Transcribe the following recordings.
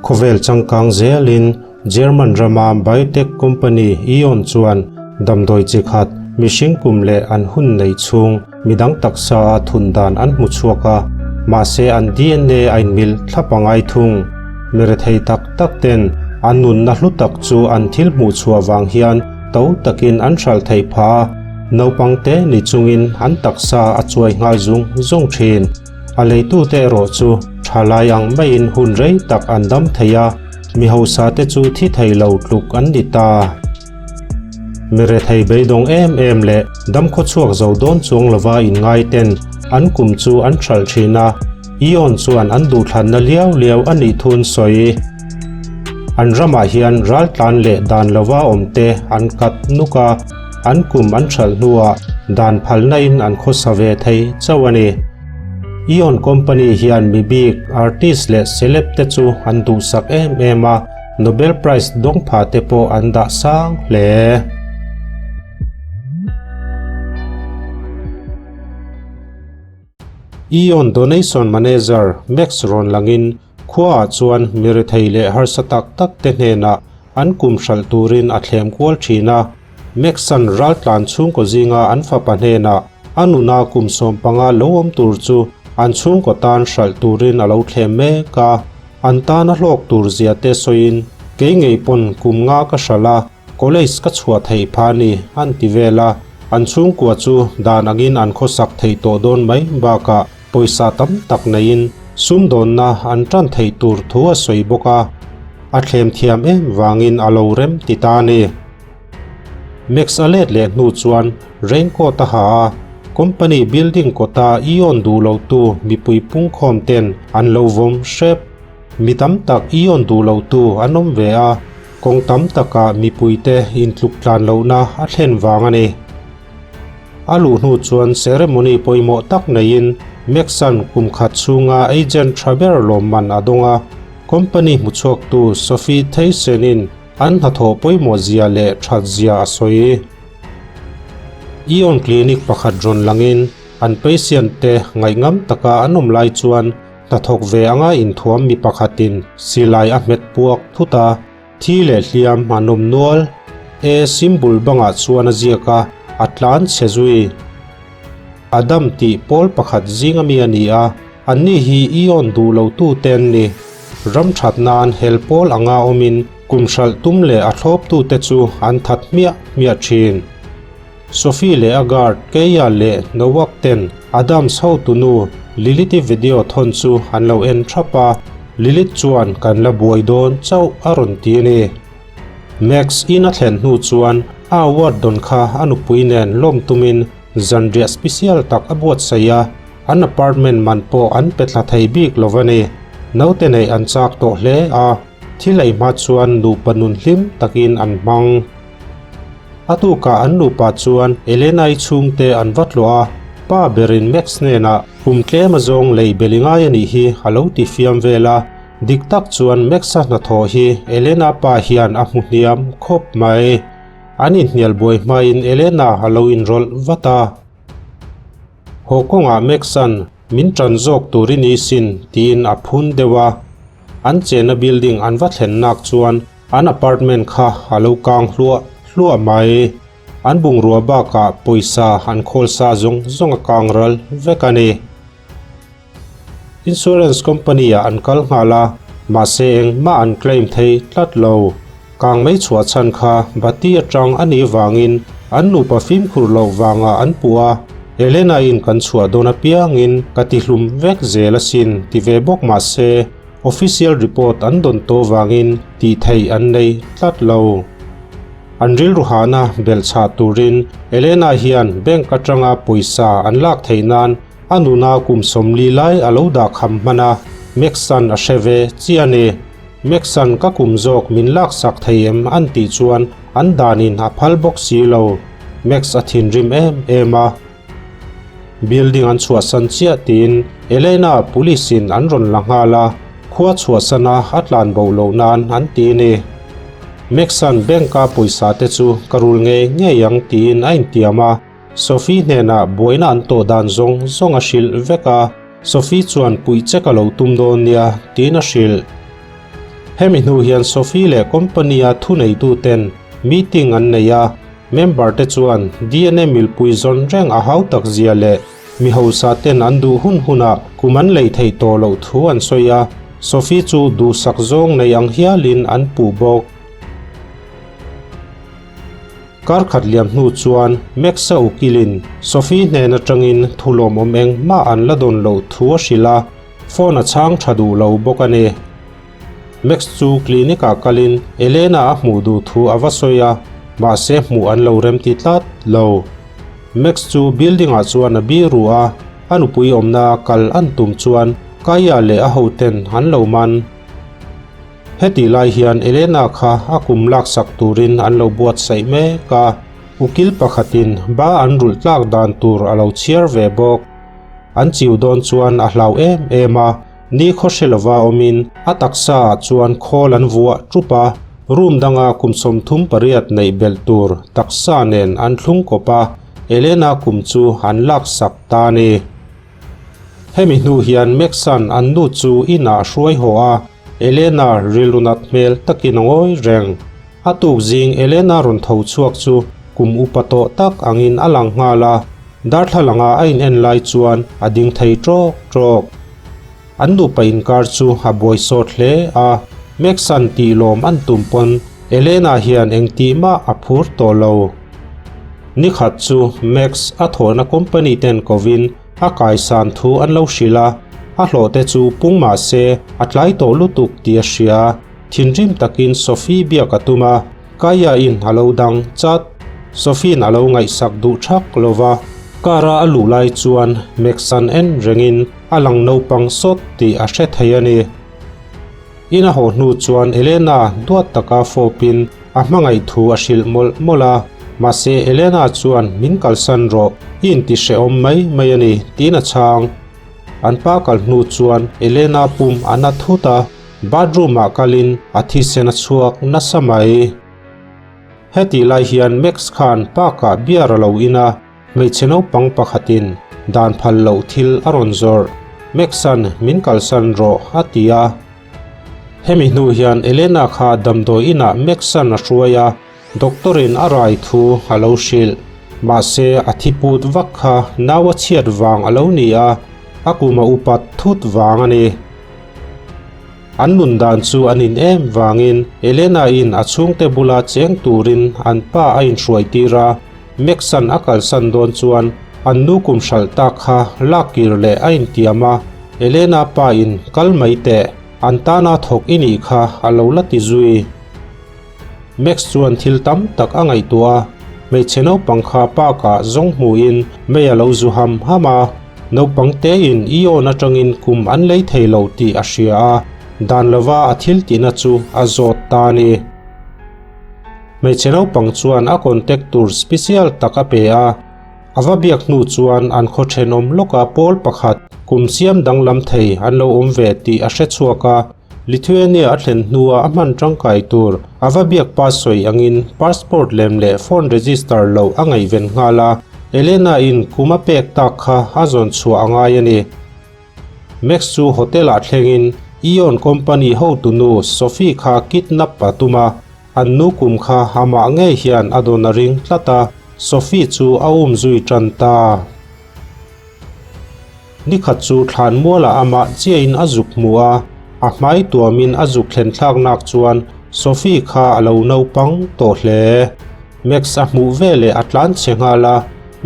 Khawvel changkang zelin German rama biotech company Eon chuan damdawi chi khat mihring kum leh an hun neih chhung midang taksa a thun dan an hmu chhuak a, mahse an DNA a inmil thlap a ngai thung. Mirethei tak tak ten an nunna hlu tak chu an thil hmuh chhuah vang hian to takin an hralh theih phah a, naupang te ni chungin an taksa a chuai nghal zung zung thin. A leitute erawh chu thalai ang maiin hun rei tak an dam thei a, mi hausa te chu thi thei lo tluk an ni ta. Mirethei beidawng em em leh damkhaw chhuak zo dawn chuang lova inngai ten an kum chu an hralh thin a, Eon chuan an duhthlanna liau liau a nih thun sawi. An ramah hian raltlan leh dan lova awmte an kat nuk a, an kum an hralh hnuah dan phalna in an khawsa ve thei chauh a ni. Eon company hian mi bik, artist leh celeb te chu an duhsak em em a, Nobel Prize dawng pha te pawh an dah sang hle. Eon Donation Manager Max rawn langin Khuaah chuan mi rethei leh harsa tak tak te hnenah an kum hralh turin a thlem kual thin a. Maxan raltlan chhungkaw zinga an fapa hnenah a nuna kum 15 lo awm tur chu an chhungkaw tan hralh turin a lo thlem mek a. An tana hlawk tur zia te sawiin, Kei ngei pawn kum nga ka hralh a, college ka chhuah theih pha ni, an ti vel a. An chhungkua chu dan angin an khawsak theih tawh dawn mai bakah Pawisa tam tak neiin sumdawnna an tan theih tur thu a sawi bawk a, a thlem thiam em vangin a lo rem ti ta a ni. Max a let leh hnu chuan raincoat a ha a, company building kawta Eon duh lo tu mipui pungkhawm ten an lo vawm hrep. Mi tam tak Eon duh lo tu an awm ve a, kawng tam takah mipuite intluk tlan lohna a thlen vang a ni. A luh hnu chuan ceremony pawimawh tak neiin Maxan kum khat chhunga agent tha ber lawmman a dawng a, company hmuchhuaktu Sophie Theissen-in an hnathawh pawimawh zia leh that zia a sawi. Eon Clinic pakhat rawn langin an patient te ngaihngam taka an awm lai chuan hnathawk ve anga inthuam mi pakhatin silai a hmet puak thut a. Thi leh hliam an awm nual e symbol bangah chuan a ziak a, a tlan chhe zui. Adam tih pawl pakhat zing ami a ni a, anni hi Eon duh lo tu te an ni. Ram that nan hel pawl anga awmin kum hralh tum leh a thlawp tu te chu an that hmiah hmiah thin. Sophie leh a guard Keia leh Nowak ten Adams hotunu Lilith-i video thawn chu an lo en thap a, Lilith chuan kan la buai dawn chauh a rawn ti a ni. Max in a thlen hnu chuan a award dawn kha a nupui nen lawm tumin zanriah special tak a buatsaih a, an apartment man pawh an pe thla thei bik lo a ni. Naute neih an chak tawh hle a, thil ei hma chuan nupa nun hlim takin an hmang. A tukah an nupa chuan Elena-i chhungte an va tlawh a, pa berin Max hnenah kum tlem a zawng lei bel i ngai a nih hi a lo ti fiam vel a, dik tak chuan Max-a hnathawh hi Elena pa hian a hmu hniam khawp mai. An inhnial buai hmain Elena a lo inrawlh vat a. Haw kawngah Max-a'n min ṭan zawk tur i ni sin tiin a phun deuh a, an chena building an va thlen nak chuan An apartment kha a lo kang hluah hluah mai. An bungrua bakah pawisa an khawl sa zawng zawng a kang ral vek a ni. Insurance company ah an kal nghal a, mahse engmah an claim thei tlat lo. Kang mai chhuah chhan kha bati atang a nih vangin an nupa fimkhur loh vangah an puh a, Elena in kan chhuah dawn apiangin ka tihlum vek zel asin ti ve bawk mahse, Official report an dawn tawh vangin tih theih an nei tlat lo. An rilru hahna belhchhah turin Elena hian bank atanga pawisa an lak theih nan a nuna kum 40 lai a lo dah kham hman a, Maxan a hre ve chiah a ni. Maxan ka kum zawk min laksak thei em an tih chuan an danin a phal bawk si lo. Max a thinrim em em a. Building an chhuahsan chiah tiin Elena police in an rawn la nghal a, khua chhuahsana a tlan bo loh nan an ti a ni. Max-a'n bank-a pawisa te chu ka rul ngei ngei ang tiin a intiam a, Sophie hnenah buaina an tawh dan zawng zawng a hrilh vek a, Sophie chuan puih che ka lo tum dawn nia tiin a hrilh. Hemi hnu hian Sophie leh company-a thuneituten meeting an nei a, member te chuan DNA milpui zawn reng a hau tak zia leh mi hausa ten an duh hun hunah kum an lei theih tawh loh thu an sawi a, Sophie chu duhsak zawng nei ang hialin an puh bawk. Kar khat liam hnu chuan Max-a ukilin Sophie hnen atangin thu lawmawm engmah an la dawn loh thu a hrilh a, phone a chhang tha duh lo bawk a ni. Max chu clinic-ah kalin Elena a hmuh duh thu a va sawi a, mahse hmuh an lo remti tlat lo. Max chu building-ah chuan a biru a, a nupui awmna kal an tum chuan Kaya leh a hoten an lo man. Hetih lai hian Elena kha a kum laksak turin an lo buatsaih mek a, ukil pakhatin ba an rulh tlak dan tur a lo chhiar ve bawk. An chiu dawn chuan a hlau em em a, ni khaw hre lova awmin a taksa ah chuan khawl an vuah tup a, room danga kum 38 neih belh tur taksa nen an thlung kawp a, Elena kum chu an laksak ta a ni. Hemi hnu hian Max-a'n an nu chu inah a hruai haw a, Elena rilru nat hmel takin a ngawi reng. A tuk zing Elena rawn tho chhuak chu kum upa tawh tak angin a lang nghal a, darthlalanga a in en lai chuan a ding thei ṭawk ṭawk. An nupa inkar chu a buai sawt hle a, Max-a'n tih lawm an tum pawn Elena hian engtih mah a phur tawh lo. Nikhat chu Max a thawhna company ten kovin a kaisan thu an lo hrilh a, a hlawh te chu pung mah se a tlai tawh lutuk tih a hria. Thinrim takin Sophie biak a tum a, Kaya in a lo dang chat. Sophie-in a lo ngaihsak duh thak lo va, car a a luh lai chuan Max an en rengin a lang naupang sawt tih a hre thei a ni. In a haw hnu chuan Elena duat taka fawpin a hmangaih thu a hrilh mawlh mawlh a, mahse Elena chuan min kalsan rawh, i inti hrehawm mai mai a ni tiin a chhang. An pa kal hnu chuan Elena pum a na thut a, bathroom ah kalin a thisen a chhuak nasa mai. Hetih lai hian Max khan park ah beer a lo in a, Hmeichhe naupang pakhatin dan phal loh thil a rawn zawrh, Max-a'n min kalsan rawh a ti a. Hemi hnu hian Elena kha damdawi inah Max-a'n a hruai a, doctor-in a rai thu a lo hrilh. Mahse, a thi put vak kha nau a chhiat vang a lo ni a, a kum a upat thut vang a ni. An nun dan chu an in em vangin Elena-in a chhungte bula cheng turin an pa a inhruai tir a, Max-a'n a kalsan dawn chuan an nu kum hralh tak kha lak kir leh a intiam a, Elena pa in kal mai teh, an tana thawk i nih kha a lo la ti zui. Max chuan thil tam tak a ngaihtuah a, hmeichhe naupang kha park ah zawng hmuhin mei a lo zu ham ham a, naupang tein i awn atangin kum an lei thei lo tih a hria a, dan lova a thil tihna chu a zawt ta a ni. Hmeichhe naupang chuan a contact tur special tak a pe a, a va biak hnu chuan an khaw thenawm lawka pawl pakhat kum siam danglam thei an lo awm ve tih a hre chhuak a, Lithuania a thlen hnua a hman tangkai tur a va biak pa sawi angin passport lem leh phone register loh a ngaihven nghal a, Elena-in kum a pek tak kha a zawn chhuah a ngai a ni. Max chu hotel-ah thlengin Eon company hotunu Sophie kha kidnap a tum a, an nu kum kha amah ngei hian a dawn a ring tlat a, Sophie chu a um zui tan ta. Nikhat chu thlan mualah amah chiahin a zuk hmu a, a hmai tuamin a zuk thlen thlaknak chuan Sophie kha a lo naupang tawh hle. Max a hmuh veleh a tlan chhe nghal a,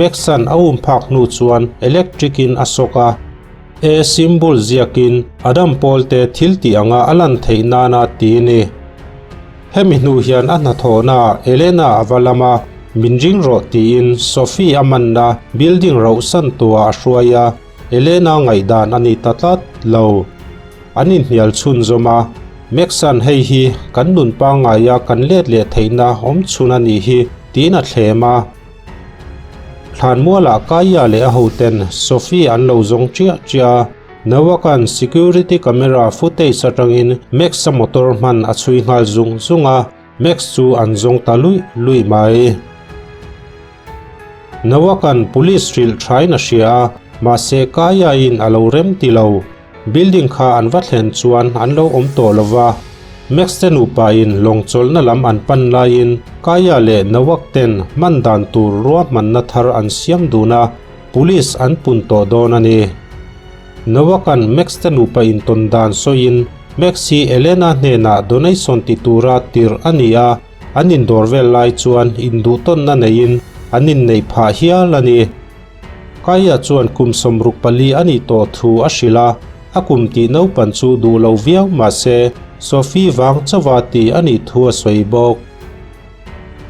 Max-a'n a um phak hnu chuan electric-in a sawk a, E symbol ziakin Adam Paul-te thil tih anga a lan theih nana ti a ni. Hemi hnu hian a hnathawhnaah Elena a va lam a, min ring rawh tiin Sophie a manna building rauhsan tuah a hruai a, Elena ngaihdan a ni ta tlat lo. An inhnial chhunzawm a, Max-a'n hei hi kan nun pangngaia kan let leh theihna awm chhun a nih hi tiin a thlem a. Thlanmualah Kaya leh a hoten Sophie an lo zawng chiah chiah a, Nawaka'n security camera footage atangin Max-a motor hman a chhui nghal zung zung a, Max chu an zawng ta luih luih mai. Nowak-a'n police hrilh thain a hria a, mahse Kaya-in a lo rem ti lo. Building kha an va thlen chuan an lo awm tawh lo va. Max te nupain lawng chawlhna lam an pan laiin Kaya leh Nowak ten hman dan tur ruahmanna thar an siam dun a, police an pun tawh dawn a ni. Nowak-a'n Max te nupa intawn dan sawiin Max hi Elena hnenah donation ti tura tirh a ni a, an indawr vel lai chuan induhtawnna neiin an inneih phah hial a ni. Kaya chuan kum 64 a nih tawh thu a hrilh a, a kum tih naupan chu duh lo viau mah se Sophie vang chauha tih a nih thu a sawi bawk.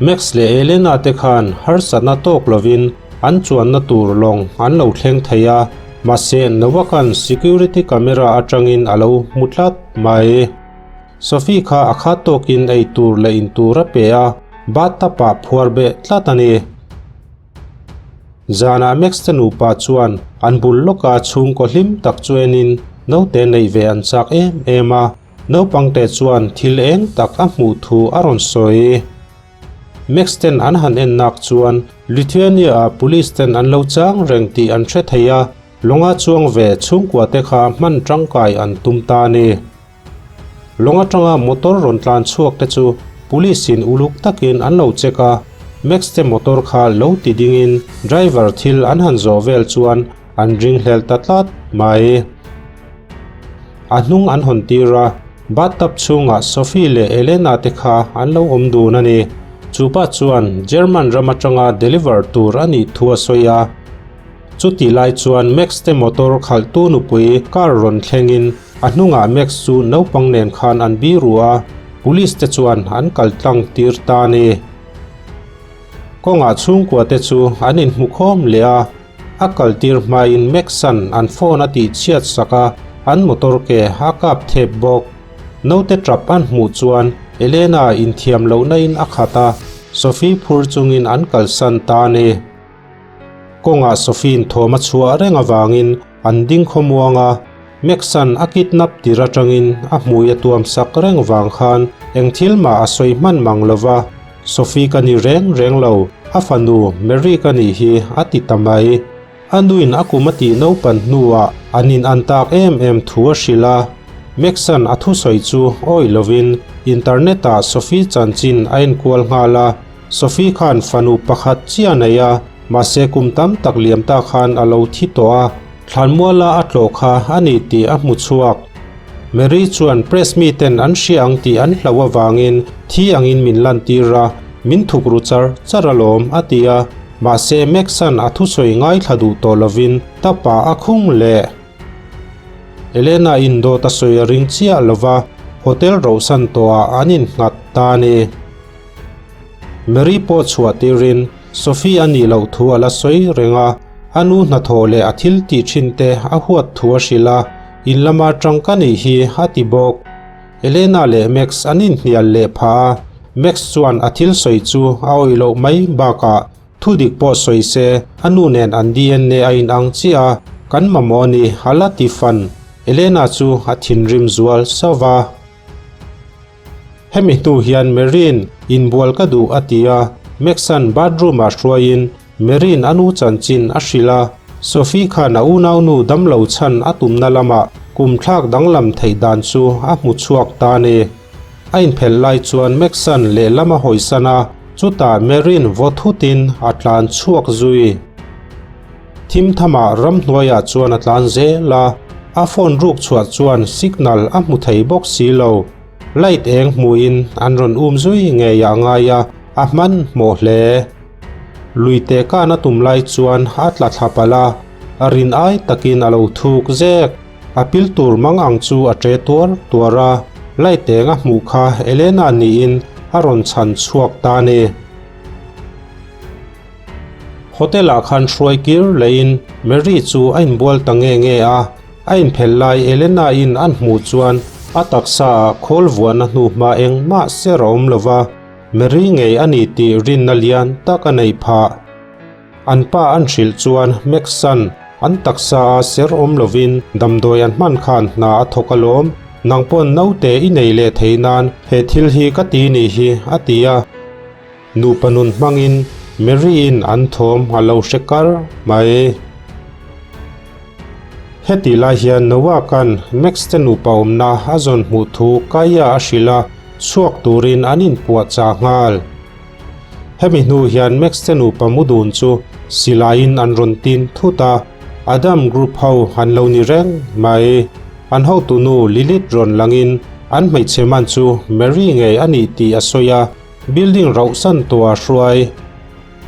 Max leh Elena te khan harsatna tawk lovin an chuanna tur lawng an lo thleng thei a, mahse Noah-ka'n security camera atangin a lo hmu tlat mai. Sophie kha a khat tawkin ei tur leh in tur a pe a, bathtub-ah phuar beh tlat a ni. Zanah Max te nupa chuan an bul lawka chhungkaw hlim tak chu enin naute neih ve an chak em em a, naupangte chuan thil eng tak a hmuh thu a rawn sawi. Max ten an han en nak chuan Lithuania-ah police ten an lo chang reng tih an hre thei a, lawnga chuang ve chhungkua te kha hman tangkai an tum ta a ni. Lawng atanga motor rawn tlan chhuak te chu police in uluk takin an lo check a, Max te motor kha lo ti dingin driver thil an han zawh vel chuan an ringhlel ta tlat mai. A hnung an hawn tir a, bathtub chhungah Sophie leh Elena te kha an lo awm dun a ni. Chupa chuan German ram atanga deliver tur a nih thu a sawi a. Chuti lai chuan Max te motor khalhtu nupui car rawn thlengin a hnungah Max chu naupang nen khan an biru a, police te chuan an kal tlang tir ta a ni. Kawngah chhungkua te chu an inhmu khawm leh a, a kal tir hmain Max-a'n an phone a tih chhiat sak a, an motor ke a kap thep bawk. Naute tap an hmuh chuan Elena inthiam lohna in a khat a, Sophie phur chungin an kalsan ta a ni. Kawngah Sophie-in thawm a chhuah reng avangin an ding khawmuang a, Max-a'n a kidnap tir atangin a hmui a tuam sak reng vang khan eng thil mah a sawi hman mang lo va, Sophie ka ni reng reng lo, a fanu Mary ka nih hi a ti ta mai. A nuin a kum a tih naupan hnuah an in an tak em em thu a hrilh a, Max-a'n a thusawi chu awih lovin internet-ah Sophie chanchin a enkual nghal a, Sophie khan fanu pakhat chiah a nei a, mahse kum tam tak liam ta khan a lo thi tawh a, thlanmuala a tlawh kha a ni tih a hmu chhuak. Mary chuan press miten an hria ang tih an hlauh avangin thi angin min lantir a, min thuk ru char char alawm a ti a, mahse Max-a'n a thusawi ngaithla duh tawh lovin tapa a khung leh. Elena in dawt a sawi a ring chiah lova, hotel rohsan tawhah an innghat ta a ni. Mary pawh chhuah tirin Sophie a nih loh thu a la sawi reng a, a nu hnathawh leh a thil tih thin te a huat thu a hrilh a, in lama tang ka nih hi a ti bawk. Elena leh Max an inhnial leh phah a, Max chuan a thil sawi chu a awih loh mai bakah thu dik pawh sawi se a nu nen an DNA a inang chiah a, kan mamawh a ni a la ti fan. Elena chu a thinrim zual sauh va. Hemi hnu hian Mary'n inbual ka duh a ti a, Max-a'n bathroom-ah hruaiin Mary'n a nu chanchin a hrilh a, Sophie khan a unaunu damlo chhan a tumna lamah kum thlak danglam theih dan chu a hmu chhuak ta a ni. A inphelh lai chuan Max-a'n lehlam a hawisan a, chutah Mary'n vaw thutin a tlan chhuak zui. Thim thamah ramhnuaiah chuan a tlan zel a, a phone ruk chhuah chuan signal a hmu thei bawk si lo. Light eng hmuhin an rawn um zui ngei ah ngai a, a hmanhmawh hle. Lui teh kan a tum lai chuan a tla thla palh a, a rin ai takin a lo thuk zek. A pil tur mang ang chu a ṭe tuar tuar a, light eng a hmuh kha Elena niin a rawn chhan chhuak ta a ni. Hotel ah khan hruai kir leiin Mary chu a inbual ta nge nge a, a inphelh lai Elena in an hmuh chuan a taksa ah khawl vuahna hnu hma engmah ser a awm lova, Mary ngei a ni tih rinna lian tak a neih phah. An pa an hrilh chuan Max-a'n an taksa a ser awm lovin damdawi an hman khan hna a thawk alawm, nang pawn naute i nei leh thei nan he thil hi ka ti nih hi a ti a. Nupa nun hmangin Mary-in an thawm a lo hre kar mai. Heti lai hian Noah-ka'n Max te nupa awmna a zawn hmuh thu Kaya a hrilh a, chhuak turin an inpuahchah nghal. Hemi hnu hian Max te nupa mu dun chu silaiin an rawn tin thut a, Adam group ho an lo ni reng mai. An hotunu Lilith rawn langin an hmeichhe man chu Mary ngei a ni tih a sawi a, building rauhsan tua hruai.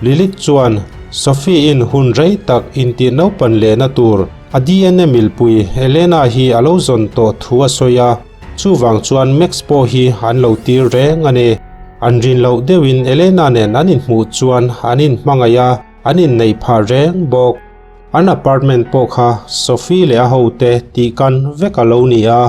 Lilith chuan Sophie-in hun rei tak intih naupan lehna tur a DNA milpui Elena hi a lo zawn tawh thu a sawi a, chuvang chuan Max pawh hi an lo tir reng a ni. An rin loh deuhin Elena nen an inhmuh chuan an inhmangaih a, an inneih phah reng bawk. An apartment pawh kha Sophie leh a hote tihkan vek a lo ni a.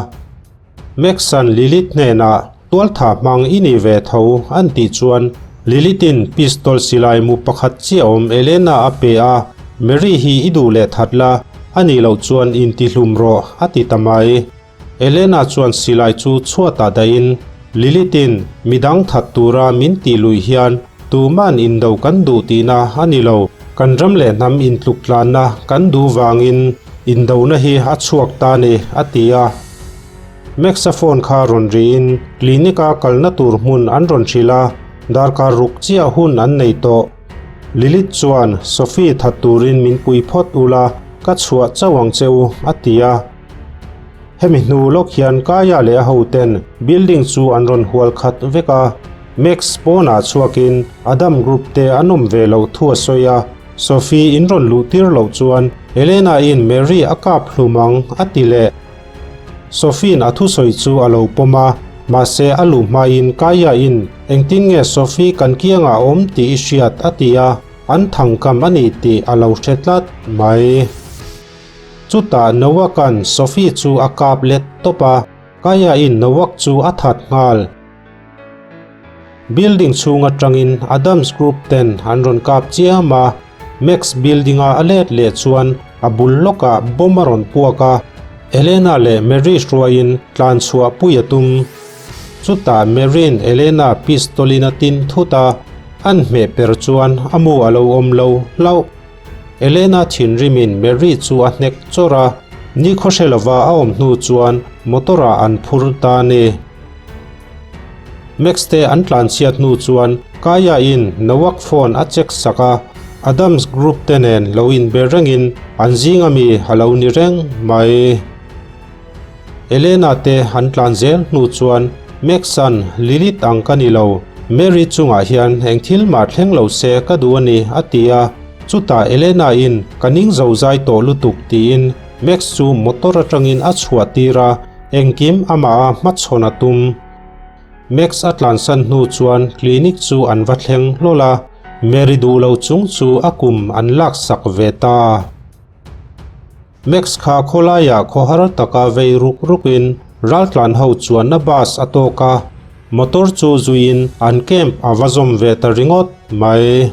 Max-a'n Lilith hnenah Tualtha hmang i ni ve tho an tih chuan Lilith-in pistol silai mu pakhat chiah awm Elena a pe a, Mary hi i duh leh that la, a nih loh chuan intihlum rawh a ti ta mai. Elena chuan silai chu chhuatah dahin Lilith-in midang that tura min tih luih hian tuman indo kan duh tihna a ni lo, kan ram leh hnam intluk tlanna kan duh vangin indona hi a chhuak ta ni a ti a. Max-a phone kha rawn riin clinic-a kalna tur hmun an rawn hrilh a, darkar ruk chiah hun an nei tawh. Lilith chuan Sophie that turin min pui phawt ula, ka chhuah chauh ang che u, a ti a. Hemi hnu lawk hian Kaya leh a hoten building chu an rawn hual khat vek a, Max pawnah chhuakin Adam group te an awm ve loh thu a sawi a, Sophie in rawn luh tir loh chuan Elena-in Mary a kap hlum ang, a ti leh. Sophie-in a thusawi chu a lo pawm a, mahse a luh hmain Kaya-in engtin nge Sophie kan kiangah a awm tih i hriat a ti a, an thangkam a ni tih a lo hre tlat mai. Chutah Noak-a'n Sophie chu a kap let tawp a, Kaya-in Noak chu a that nghal. Building chhung atangin Adams Group ten an rawn kap chiam a, Max building-a a let leh chuan a bul lawkah bomb a rawn puak a, Elena leh Mary hruaiin tlan chhuah pui a tum. Chutah Mary'n Elena pistol-in a tin thut a, an hmeh per chuan a mu a lo awm lo hlauh. Elena thinrimin Mary chu a hnek chawrh a, nikhaw hre lova a awm hnu chuan motor-ah an phur ta a ni. Max te an tlanchhiat hnu chuan Kaya in Noak phone a check sak a, Adams group te nen lo inbe rengin an zing ami a lo ni reng mai. Elena te an tlan zel hnu chuan Max an Lilith ang ka ni lo, Mary chungah hian eng thil mah thleng lo se ka duh a ni a ti a, chutah Elena in ka ning zo zai tawh lutuk tiin Max chu motor atangin a chhuah tir a, Engkim amah a hmachhawn a tum. Max a tlansan hnu chuan clinic chu an va thleng hlawl a, Mary duh lo chung chu a kum an laksak ve ta. Max kha khawlaiah khawhar taka vei ruk rukin raltlan ho chuanna bus a tawk a, motor chu zuiin an camp a va zawm ve ta ringawt mai.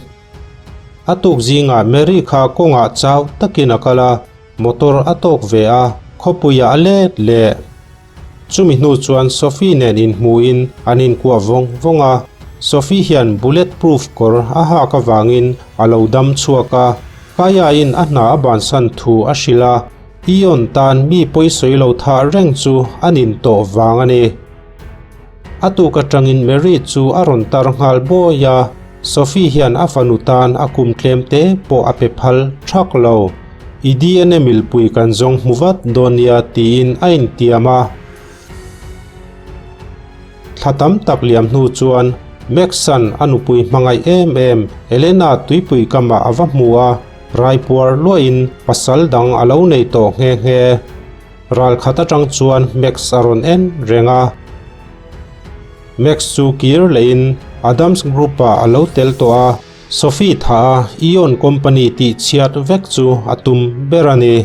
A tuk zingah Mary kha kawngah chau takin a kal a, Motor a tawk ve a, khawpuiah a let leh. Chumi hnu chuan Sophie nen inhmuhin an inkuah vawng vawng a, Sophie hian bullet proof kawr a hak avangin a lo dam chhuak a, Kaya-in a hna a bansan thu a hrilh a, Eon tan mi pawisawi lo thah reng chu a nin tawh vang a ni. A tuk atangin Mary chu a rawn tar nghal bawi a, Sophie hian a fanu tan a kum tlem te pawh a pe phal thak lo. I DNA milpui kan zawng hmu vat dawn nia tiin a intiam a. Thla tam tak liam hnu chuan Max-a'n a nupui hmangaih em em Elena tuipui kamah a va hmu a, raipuar luahin pasal dang a lo nei tawh nghe nghe. Ral khat atang chuan Max a rawn en reng a. Max chu kir lehin Adams Group-ah a lo tel tawh a, Sophie tha a Eon Company tih chhiat vek chu a tum ber a ni.